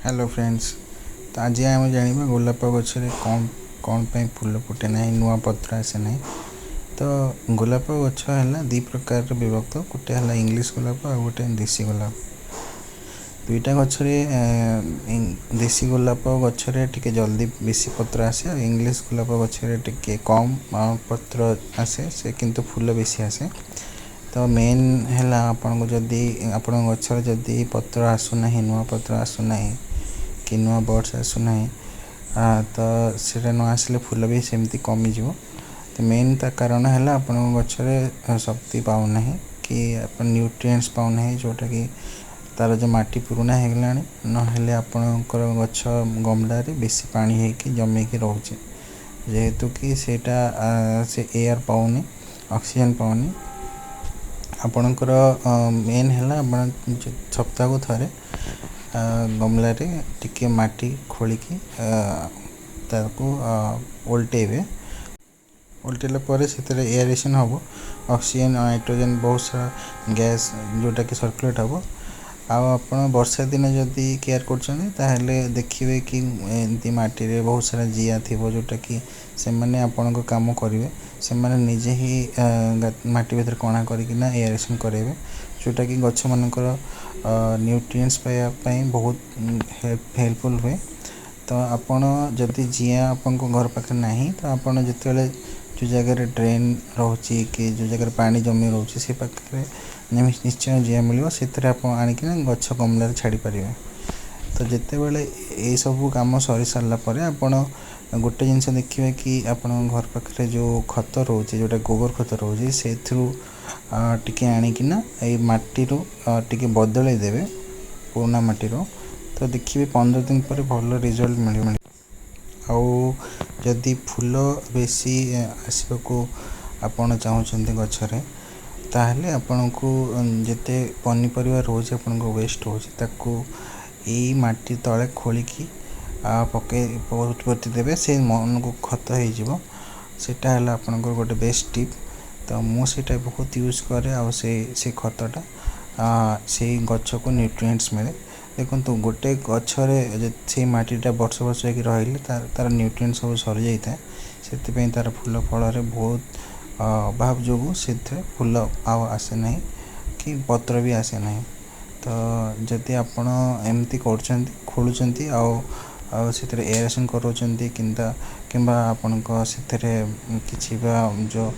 Hello friends, ତ ଆଜି ଆମେ ଜାଣିବା ଗୋଲାପ ଗଛରେ କ'ଣ କ'ଣ ପାଇଁ ଫୁଲ ଫୁଟେ ନାହିଁ, ନୂଆ ପତ୍ର ଆସେ ନାହିଁ। ତ ଗୋଲାପ ଗଛ ହେଲା ଦୁଇ ପ୍ରକାରର ବିଭକ୍ତ। ଗୋଟେ ହେଲା ଇଂଲିଶ ଗୋଲାପ ଆଉ ଗୋଟେ ଦେଶୀ ଗୋଲାପ। ଦୁଇଟା ଗଛରେ ଦେଶୀ ଗୋଲାପ ଗଛରେ ଟିକେ ଜଲ୍ଦି ବେଶୀ ପତ୍ର ଆସେ ଆଉ ଇଂଲିଶ ଗୋଲାପ ଗଛରେ ଟିକେ କମ୍ ପତ୍ର ଆସେ ସେ, କିନ୍ତୁ ଫୁଲ ବେଶୀ ଆସେ। ତ ମେନ୍ ହେଲା ଆପଣଙ୍କୁ ଯଦି ଆପଣଙ୍କ ଗଛରେ ଯଦି ପତ୍ର ଆସୁନାହିଁ, ନୂଆ ପତ୍ର ଆସୁନାହିଁ କି ନୂଆ ବଡ଼୍ସ ଆସୁନାହିଁ, ତ ସେଇଟା ନ ଆସିଲେ ଫୁଲ ବି ସେମିତି କମିଯିବ। ତ ମେନ୍ ତା କାରଣ ହେଲା ଆପଣଙ୍କ ଗଛରେ ଶକ୍ତି ପାଉନାହିଁ କି ଆପଣ ନ୍ୟୁଟ୍ରିଏଣ୍ଟସ୍ ପାଉନାହିଁ, ଯେଉଁଟାକି ତା'ର ଯେଉଁ ମାଟି ପୁରୁଣା ହେଇଗଲାଣି, ନହେଲେ ଆପଣଙ୍କର ଗଛ ଗମଲାରେ ବେଶୀ ପାଣି ହେଇକି ଜମିକି ରହୁଛି, ଯେହେତୁ କି ସେଇଟା ସେ ଏୟାର ପାଉନି, ଅକ୍ସିଜେନ୍ ପାଉନି। ଆପଣଙ୍କର ମେନ୍ ହେଲା ଆପଣ ସପ୍ତାହକୁ ଥରେ ଗମଲାରେ ଟିକେ ମାଟି ଖୋଳିକି ତାକୁ ଓଲଟେଇବେ। ଓଲଟେଇଲା ପରେ ସେଥିରେ ଏୟାରେସନ୍ ହେବ, ଅକ୍ସିଜେନ୍, ନାଇଟ୍ରୋଜେନ୍, ବହୁତ ସାରା ଗ୍ୟାସ୍ ଯେଉଁଟାକି ସର୍କୁଲେଟ୍ ହେବ। ଆଉ ଆପଣ ବର୍ଷା ଦିନେ ଯଦି କେୟାର କରୁଛନ୍ତି, ତାହେଲେ ଦେଖିବେ କି ଏମିତି ମାଟିରେ ବହୁତ ସାରା ଜିଆ ଥିବ, ଯେଉଁଟାକି ସେମାନେ ଆପଣଙ୍କ କାମ କରିବେ। ସେମାନେ ନିଜେ ହିଁ ମାଟି ଭିତରେ କଣା କରିକିନା ଏୟାରେସନ୍ କରାଇବେ, ଯେଉଁଟାକି ଗଛମାନଙ୍କର ନ୍ୟୁଟ୍ରିଏଣ୍ଟସ୍ ପାଇବା ପାଇଁ ବହୁତ ହେଲ୍ପଫୁଲ୍ ହୁଏ। ତ ଆପଣ ଯଦି ଜିଆ ଆପଣଙ୍କ ଘର ପାଖରେ ନାହିଁ, ତ ଆପଣ ଯେତେବେଳେ ଯେଉଁ ଜାଗାରେ ଡ୍ରେନ୍ ରହୁଛି କି ଯେଉଁ ଜାଗାରେ ପାଣି ଜମି ରହୁଛି, ସେ ପାଖରେ ନିଶ୍ଚୟ ଜିଆ ମିଳିବ। ସେଥିରେ ଆପଣ ଆଣିକିନା ଗଛ ଗମଲାରେ ଛାଡ଼ିପାରିବେ। ତ ଯେତେବେଳେ ଏଇସବୁ କାମ ସରି ସାରିଲା ପରେ ଆପଣ ଗୋଟେ ଜିନିଷ ଦେଖିବେ କି ଆପଣଙ୍କ ଘର ପାଖରେ ଯେଉଁ ଖତ ରହୁଛି, ଯେଉଁଟା ଗୋବର ଖତ ରହୁଛି, ସେଇଥିରୁ ଟିକେ ଆଣିକିନା ଏଇ ମାଟିରୁ ଟିକେ ବଦଳେଇ ଦେବେ ପୁରୁଣା ମାଟିରୁ। ତ ଦେଖିବେ 15 ଦିନ ପରେ ଭଲ ରେଜଲ୍ଟ ମିଳିବ। ଆଉ ଯଦି ଫୁଲ ବେଶୀ ଆସିବାକୁ ଆପଣ ଚାହୁଁଛନ୍ତି ଗଛରେ, ତାହେଲେ ଆପଣଙ୍କୁ ଯେତେ ପନିପରିବା ରହୁଛି, ଆପଣଙ୍କ ୱେଷ୍ଟ ରହୁଛି, ତାକୁ ଏଇ ମାଟି ତଳେ ଖୋଳିକି ପକାଇ ପୋତି ଦେବେ, ସେ ମନକୁ ଖତ ହେଇଯିବ। ସେଇଟା ହେଲା ଆପଣଙ୍କର ଗୋଟେ ବେଷ୍ଟ ଟିପ୍। ତ ମୁଁ ସେଇଟା ବହୁତ ୟୁଜ୍ କରେ ଆଉ ସେ ଖତଟା ସେଇ ଗଛକୁ ନ୍ୟୁଟ୍ରିଏଣ୍ଟସ୍ ମିଳେ। ଦେଖନ୍ତୁ, ଗୋଟେ ଗଛରେ ସେଇ ମାଟିଟା ବର୍ଷ ବର୍ଷ ହେଇକି ରହିଲେ ତା'ର ନ୍ୟୁଟ୍ରିଏଣ୍ଟ ସବୁ ସରିଯାଇଥାଏ। ସେଥିପାଇଁ ତା'ର ଫୁଲ ଫଳରେ ବହୁତ ଅଭାବ ଯୋଗୁଁ ସେଥିରେ ଫୁଲ ଆଉ ଆସେ ନାହିଁ କି ପତ୍ର ବି ଆସେ ନାହିଁ। ତ ଯଦି ଆପଣ ଏମିତି କରୁଛନ୍ତି, ଖୋଳୁଛନ୍ତି ଆଉ ସେଥିରେ ଏୟାରେସନ୍ କରାଉଛନ୍ତି, କିମ୍ବା ଆପଣଙ୍କ ସେଥିରେ କିଛି ବା ଯେଉଁ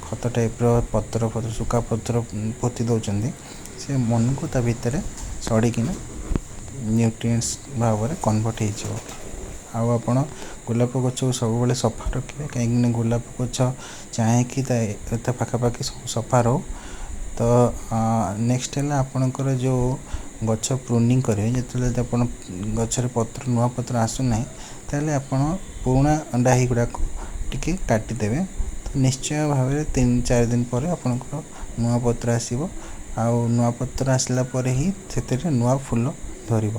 ଖତ ଟାଇପ୍ର ପତ୍ର ଫତ୍ର, ଶୁଖା ପତ୍ର ପୋତି ଦେଉଛନ୍ତି, ସେ ମନକୁ ତା ଭିତରେ ସଢ଼ିକିନା ନ୍ୟୁଟ୍ରିଏଣ୍ଟସ୍ ଭାବରେ କନଭର୍ଟ ହେଇଯିବ। ଆଉ ଆପଣ ଗୋଲାପ ଗଛକୁ ସବୁବେଳେ ସଫା ରଖିବେ, କାହିଁକିନା ଗୋଲାପ ଗଛ ଚାହେଁ କି ତା ପାଖାପାଖି ସବୁ ସଫା ରହୁ। ତ ନେକ୍ସଟ ହେଲା ଆପଣଙ୍କର ଯେଉଁ ଗଛ ପ୍ରୁନିଂ କରିବେ, ଯେତେବେଳେ ଆପଣ ଗଛରେ ପତ୍ର, ନୂଆ ପତ୍ର ଆସୁନାହିଁ, ତାହେଲେ ଆପଣ ପୁରୁଣା ଡାହି ଗୁଡ଼ାକ ଟିକେ କାଟିଦେବେ। ତ ନିଶ୍ଚୟ ଭାବରେ 3-4 ଦିନ ପରେ ଆପଣଙ୍କର ନୂଆ ପତ୍ର ଆସିବ, ଆଉ ନୂଆ ପତ୍ର ଆସିଲା ପରେ ହିଁ ସେଥିରେ ନୂଆ ଫୁଲ ଧରିବ।